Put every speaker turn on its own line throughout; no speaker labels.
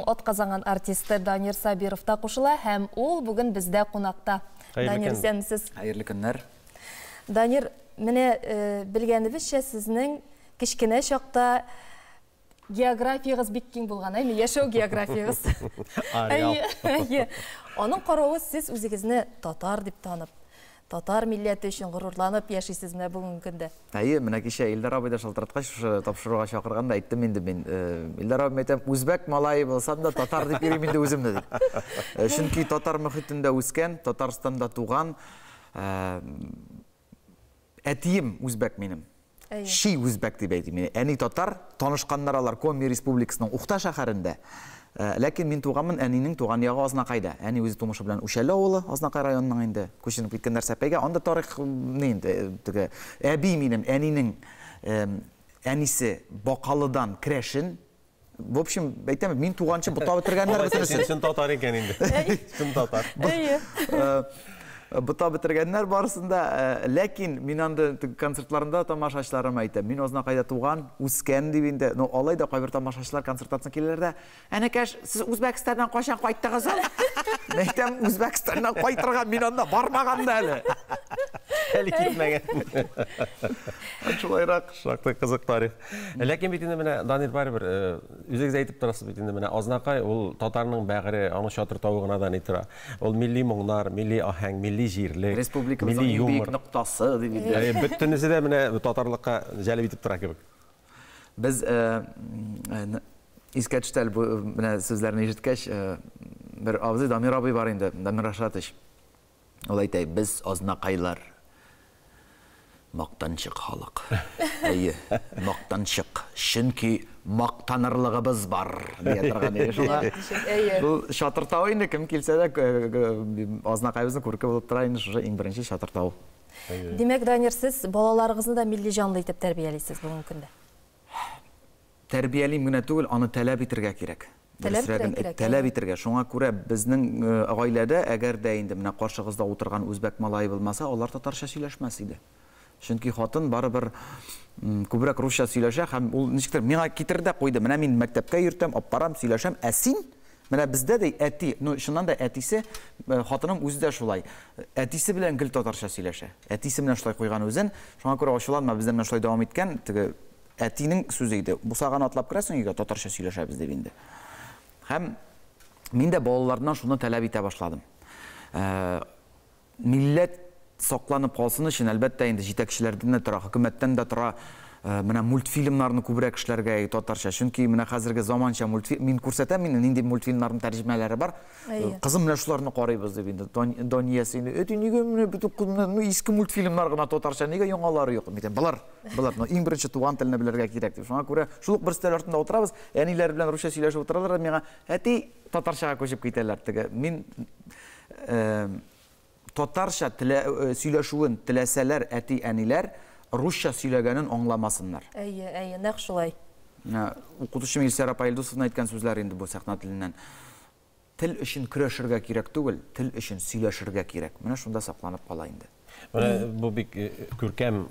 Атказанган артисты Данир Сабиров та кушыла һәм ул бүген бездә кунакта. Данир, исәнмесез.
Хәерле көннәр.
Данир, менә белгәнебезчә, сезнең кечкенә чакта географиягез бик киң булган, әйме? Яшәү географиягез.
Ареал.
Әйе. Аның каравы сез үзегезне татар дип танып, татар милләте өчен горурланып яшисез менә бүгенге көндә.
Әйе, менә кичә Илдар абый да шалтыраткач, шушы тапшыруга чакырганда әйттем инде мин. Илдар абый, әйтәм, үзбәк малае булсам да, татар дип йөрим инде үземне дип. Чөнки татар мөхитендә үскән, Татарстанда туган, әтием үзбәк минем. Чи үзбәк дип әйтим. Әни татар, танышканнар алар Коми Республикасының Ухта шәһәрендә. Ләкин мин туганмын, әнинең туган ягы Азнакайда. Әни үзе тумышы белән Үчәле авылы, Азнакай районының инде. Күченеп киткәннәр Сәпәйгә. Анда тарих ни инде, теге әби минем, әнинең әнисе Бакалыдан керәшен. В общем, әйтәм, мин туганчы ботап бетергәннәр бөтенесе.
Син татар икән инде. Чын татар.
Әйе.
Ботап бетергәннәр барысын да. Ләкин мин анда концертларында тамашачыларыма әйтәм, мин Азнакайда туган, үскән дип инде. Но алай да кайбер тамашачылар концерттан соң киләләр дә, Әнекәш, сез Үзбәкстаннан кайчан кайттыгыз ул? Мин әйтәм, Үзбәкстаннан кайтырга мин анда бармаган да әле.
Әле китмәгән.
Шулайрак.
Шактый кызык тарих. Ләкин бит инде менә Данир барыбер үзегез әйтеп торасыз бит инде менә Азнакай ул татарның бәгыре, аның чатыр тавы гына да ни тора. Ул милли моңнар, милли аһәң, милли җирлек,
Республикабызның
милли
иң бөек
юмор.
ноктасы дип инде.
Бөтенесе дә менә татарлыкка җәлеп итеп тора кебек.
Без искә төште әле бу менә сүзләрне ишеткәч, бер абзый, Дамир абый бар инде, Дамир Рашатович. Ул әйтә, без азнакайлар мактанчык халык. Әйе, мактанчык. Чөнки мактанырлыгыбыз бар, дия торган иде. Шуңа бу Чатыр тавы инде кем килсә дә, Азнакаебызның күрке булып тора инде шушы иң беренче Чатыр тавы.
Димәк, Данир, сез балаларыгызны да милли җанлы итеп тәрбиялисез бүгенге көндә?
Тәрбиялим генә түгел, аны таләп итергә кирәк.
Таләп итергә кирәк.
Таләп итергә. Шуңа күрә безнең гаиләдә, әгәр дә инде менә каршыгызда утырган үзбәк малае булмаса, алар татарча сөйләшмәс иде. Чөнки хатын барыбер күбрәк русча сөйләшә һәм ул ничектер миңа китерде дә куйды. Менә мин мәктәпкә йөртәм, аппарам, сөйләшәм, ә син менә бездә ди әти, ну чыннан да әтисе, хатыным үзе дә шулай. Әтисе белән гел татарча сөйләшә. Әтисе менә шулай куйган үзен. Шуңа күрә ачуланма, бездә менә шулай дәвам иткән, теге әтинең сүзе иде. Бусаганы атлап керәсең өйгә, татарча сөйләшәбез дип инде. Һәм мин дә балалардан шуны таләп итә башладым. Милләт сакланып калсын өчен, әлбәттә инде, җитәкчеләрдән дә тора, хөкүмәттән дә тора, менә мультфильмнарны күбрәк эшләргә татарча. Чөнки менә хәзерге заманча мультфильм, мин күрсәтәм инде, нинди мультфильмнарның тәрҗемәләре бар. Кызым, менә шуларны карыйбыз дип инде. Дониясе инде, әти, нигә менә бөтен ну, иске мультфильмнар гына татарча, нигә яңалары юк? Мин әйтәм, болар, болар, но иң беренче туган телне белергә кирәк дип. Шуңа күрә шул ук бер өстәл артында утырабыз, әниләр белән русча сөйләшеп утыралар да миңа, әти, татарчага күчеп китәләр. Теге, мин татарча сөйләшүен теләсәләр әти-әниләр, русча сөйләгәнен аңламасыннар.
Әйе, әйе, нәкъ шулай.
Менә укытучым Илсөяр апа Илдусовна әйткән сүзләр инде бу сәхнә теленнән. Тел өчен көрәшергә кирәк түгел, тел өчен сөйләшергә кирәк. Менә шунда сакланып кала инде.
Менә бу бик күркәм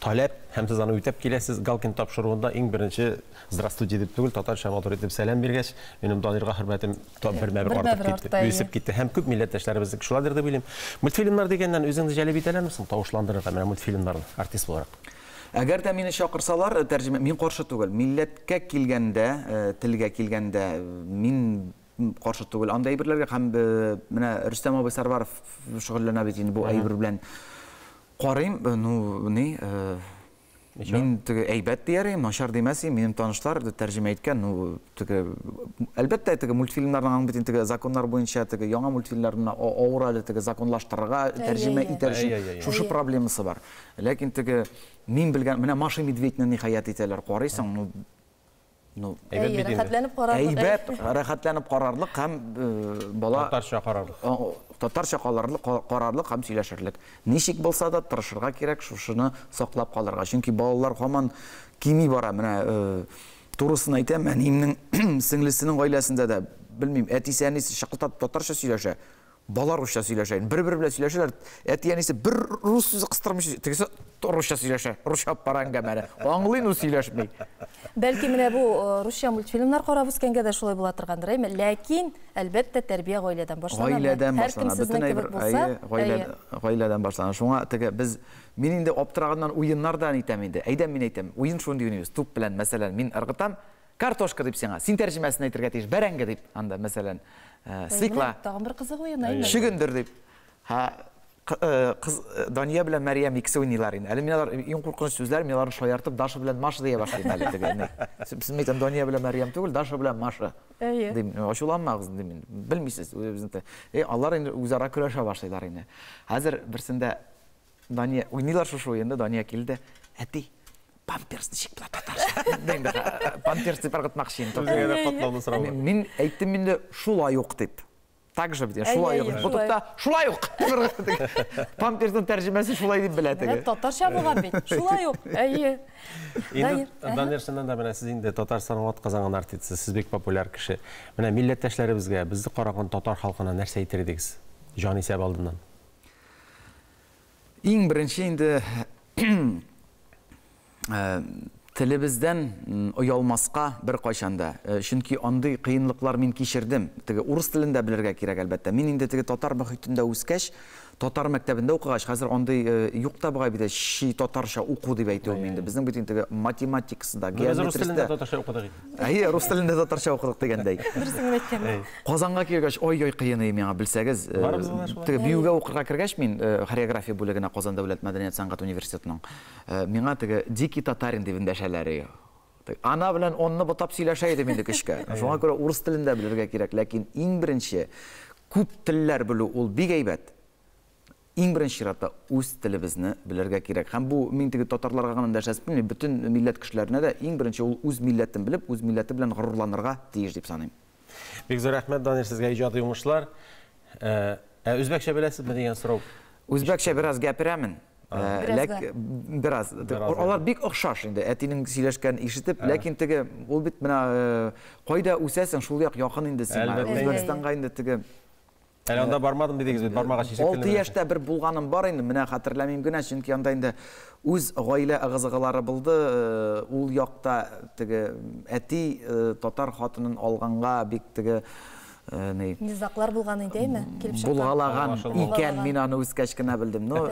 таләп, һәм сез аны үтәп киләсез. Галкин тапшыруында иң беренче «Здравствуйте» дип түгел, татарча матур итеп сәлам биргәч, минем Данирга хөрмәтем бермә-бер артып китте, үсеп китте. Һәм күп милләттәшләребезнеке шулайдыр дип уйлыйм. Мультфильмнар дигәннән, үзеңне җәлеп итәләрме соң тавышландырырга менә мультфильмнарны, артист буларак?
Әгәр дә мине чакырсалар, тәрҗемә, мин каршы түгел. Милләткә килгәндә, телгә килгәндә, мин каршы түгел андый әйберләргә. Һәм менә Рөстәм абый Сәрваров шөгыльләнә бит инде бу әйбер белән. Карыйм, ну, ни, мин теге әйбәт дияр идем, начар димәс идем. Минем танышлар тәрҗемә иткән, ну, теге, әлбәттә, теге мультфильмнарның аның бит инде теге законнар буенча теге яңа мультфильмнарны авыр әле теге законлаштырырга, тәрҗемә итәр өчен шушы проблемасы бар. Ләкин теге мин белгән, менә Маша и Медведьне ниһаять итәләр, карыйсың, ну, Ну,
әйбәт бит инде.
Рәхәтләнеп карарлык.
Әйбәт, рәхәтләнеп карарлык һәм бала
татарча карарлык.
Татарча карарлык, карарлык һәм сөйләшерлек. Ничек булса да тырышырга кирәк шушыны саклап калырга. Чөнки балалар һаман кими бара. Менә турысын әйтәм, әниемнең сеңлесенең гаиләсендә дә, белмим, әтисе, әнисе чыкылтатып татарча сөйләшә. Бала русча сөйләшә. Бер-бер белән сөйләшәләр. Әти-әнисе бер рус сүзе кыстырмый, тегесе русча сөйләшә. Русча алып бара әңгәмәне. Аңлый, но сөйләшми.
Бәлки менә бу русча мультфильмнар карап үскәнгә дә шулай була торгандыр, әйме? Ләкин, әлбәттә, тәрбия гаиләдән башлана.
Гаиләдән
башлана. Һәркем сезнең кебек булса,
гаиләдән башлана. Шуңа теге без мин инде аптыраганнан уеннар да әйтәм инде. Әйдә, мин әйтәм. Уен шундый уйныйбыз. Туп белән, мәсәлән, мин ыргытам. Картошка дип сиңа. Син тәрҗемәсен әйтергә тиеш. Бәрәңге дип. Анда, мәсәлән, свекла.
Тагын бер кызык уен, әйме?
Чөгендер дип. Һә, кыз Дания белән Мәрьям икесе уйныйлар инде. Әле мин алар иң куркыныч сүзләр, мин аларны шаяртып Даша белән Маша дия башлыйм әле теге. Сез әйтәм, Дания белән Мәрьям түгел, Даша белән Маша.
Әйе.
Дим, ачуланмагыз дим, белмисез үзебезнең. Алар инде үзара көрәшә башлыйлар инде. Хәзер берсендә Дания уйныйлар шушы уенда, Дания килде. Әти, памперс ничек була татарча? Инде памперс дип ыргытмакчы инде.
Үзеңә дә катлаулы сорау.
Мин әйттем инде шулай ук дип. Так же бит, шулай ук. Бу тотта шулай ук. Памперсның тәрҗемәсе шулай дип белә теге.
Менә татарча булган бит. Шулай ук. Әйе.
Инде Данир, чыннан да менә сез инде Татарстанның атказанган артисты, сез бик популяр кеше. Менә милләттәшләребезгә, безне караган татар халкына нәрсә әйтер идегез? Җан исәп алдыннан.
Иң беренче инде телебездән оялмаска беркайчан да. Чөнки андый кыенлыклар мин кичердем. Теге урыс телен дә белергә кирәк, әлбәттә. Мин инде теге татар мохитендә үскәч, татар мәктәбендә укыгач, хәзер андый юк та бугай бит, чи татарча уку дип әйтүем инде. Безнең бит инде теге математикасы да,
Без рус
геометриясе
телендә
дә.
татарча укыдык инде.
Әйе, рус телендә татарча укыдык дигәндәй.
Дөресен генә әйткән.
Казанга килгәч, ой-ой кыен иде миңа, белсәгез.
Барыбызга да шулай.
Теге биюгә укырга кергәч мин хореография бүлегенә Казан дәүләт мәдәният сәнгать университетының, миңа теге дикий татарин дип эндәшәләр иде. Ана белән онны ботап сөйләшә идем инде көчкә. Шуңа күрә урыс телен дә белергә кирәк, ләкин иң беренче күп телләр белү ул бик әйбәт. Иң беренче чиратта үз телебезне белергә кирәк. Һәм бу мин теге татарларга гына эндәшәсем килми, бөтен милләт кешеләренә дә иң беренче ул үз милләтен белеп, үз милләте белән горурланырга тиеш дип саныйм.
Бик зур рәхмәт, Данир, сезгә иҗади уңышлар. Ә үзбәкчә беләсезме дигән сорау?
Үзбәкчә бераз гәперәмен.
Бераз.
Бераз. Алар бик охшаш инде, әтинең сөйләшкәнен ишетеп, ләкин теге ул бит менә кайда үсәсең, шул як якын инде сиңа. Үзбәкстанга инде теге
Әле анда бармадым дидегез бит, бармагач ничек
6 яшьтә бер булганым бар инде, менә хәтерләмим генә, чөнки анда инде үз гаилә ыгы-зыгылары булды. Ул якта теге әти татар хатынын алганга бик теге ни
низаклар булган инде, әйме? Килеп чыккан.
Булгалаган икән, мин аны үскәч кенә белдем. Но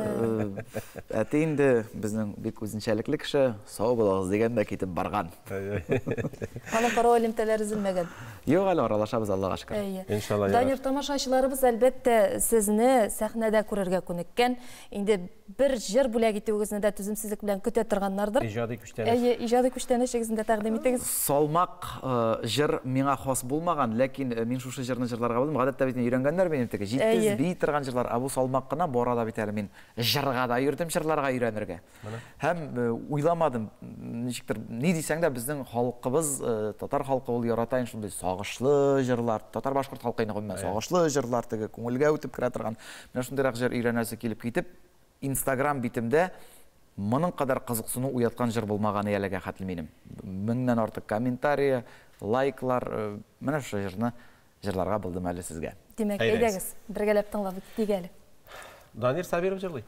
әти инде безнең бик үзенчәлекле кеше, сау булыгыз дигән дә китеп барган.
Аның каравы элемтәләр өзелмәгән.
Юк, әле аралашабыз, Аллага шөкер.
Иншалла.
Данир, тамашачыларыбыз әлбәттә сезне сәхнәдә күрергә күнеккән. Инде бер җыр бүләк итүегезне дә түземсезлек белән көтә торганнардыр.
Иҗади күчтәнәч.
Әйе, иҗади күчтәнәчегезне дә тәкъдим итегез.
Салмак җыр миңа хас булмаган, ләкин мин шушы җырны җырларга булдым. Гадәттә бит өйрәнгәннәр минем теге җитез бии торган җырлар, ә бу салмак кына. Бу арада бит әле мин җырга да йөрдем, җырларга өйрәнергә. Һәм уйламадым, ничектер, ни дисәң дә безнең халкыбыз, татар халкы ул ярата инде шундый сагышлы җырлар, татар-башкорт халкы инде гомумән сагышлы җырлар, теге күңелгә үтеп керә торган. Менә шундыйрак җыр өйрәнәсе килеп китеп, Инстаграм битемдә моның кадәр кызыксыну уяткан җыр булмаган әлегә хәтле минем. 1000-нән артык комментария, лайклар, менә шушы җырны җырларга булдым әле сезгә.
Димәк, әйдәгез, бергәләп тыңлап үтик әле.
Данир Сабиров җырлый.